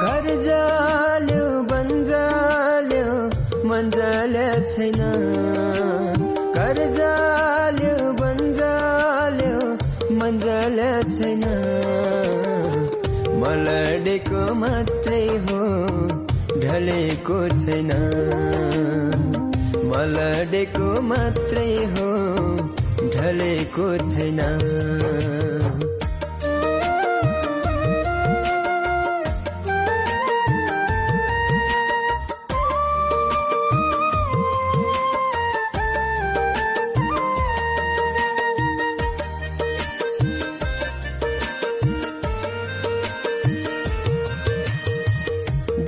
घर जाल्यो बन्जाल्यो मन्जाल्या छैन घर जाल्यो बन्जाल्यो मन्जाल्या छैन मलडेको मात्रै हो ढलेको छैन मलडेको मात्रै हो ढलेको छैन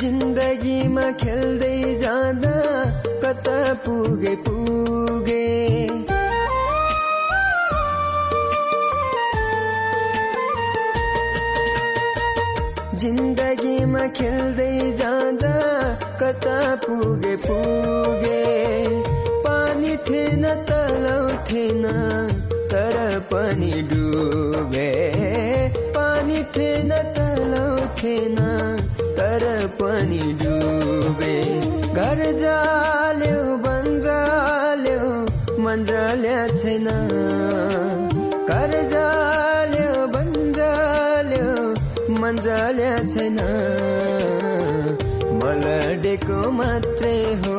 जिन्दगीमा खेल्दै जाँदा कता पुगे पुगे जिन्दगीमा खेल्दै जाँदा कता पुगे पुगे पानी थिएन तलाउ थिएन तर पनि डुबे पानी थिएन तलाउ थिएन तर पनि डुबे घर जाल्यो बन्जाल्यो मन्जाल्या छैन घर जाल्यो बन्जाल्यो मन्जाल्या छैन मलडेको मात्रै हो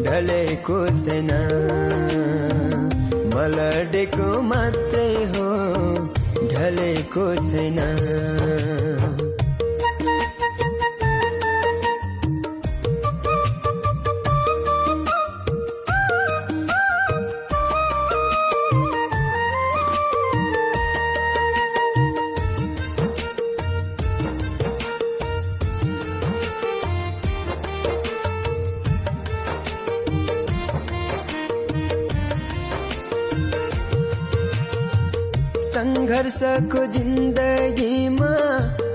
ढलेको छैन मलडेको मात्रै हो ढलेको छैन संघर्षको जिन्दगीमा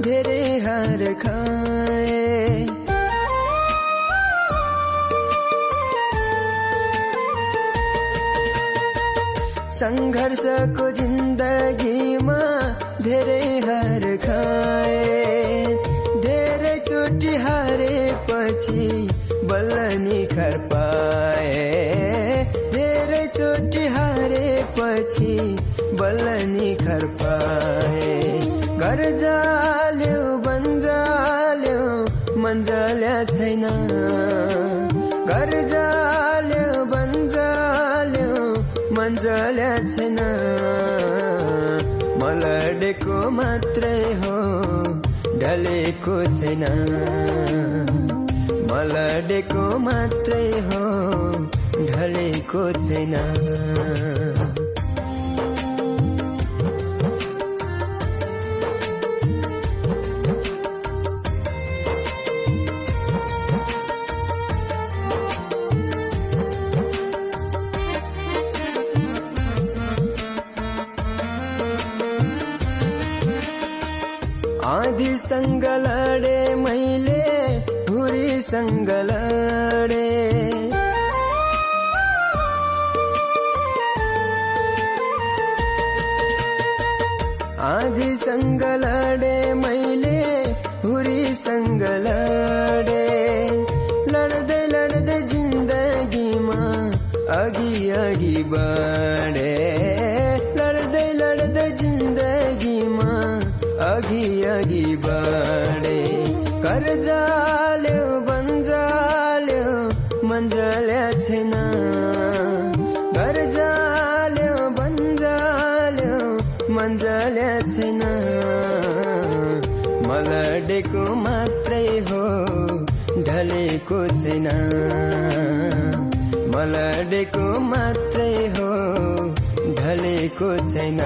धेरै हार खाए संघर्षको जिन्दगीमा धेरै हार खाए धेरै चोटि हारेपछि बल्ल निखार पाए धेरै चोटि हारेपछि बल्ल निखार पाए घर जाल्यो बन्जाल्यो मन्जाल्या छैन घर जाल्यो बन्जाल्यो मन्जाल्या छैन मलडेको मात्रै हो ढलेको छैन मलडेको मात्रै हो ढलेको छैन आँधीसँग लडे मैले हुरीसँग लडे आँधीसँग लडे मैले हुरीसँग लडे लड्दै लड्दै जिन्दगीमा अघि अघि बढे लड्दै लड्दै जिन्दगीमा अघि अघि बढे घर जाल्यो बन्जाल्यो मन्जाल्या छैन घर जाल्यो बन्जाल्यो मन्जाल्या छैन मलडेको मात्रै हो ढलेको छैन मलडेको मात्रै हो ढलेको छैन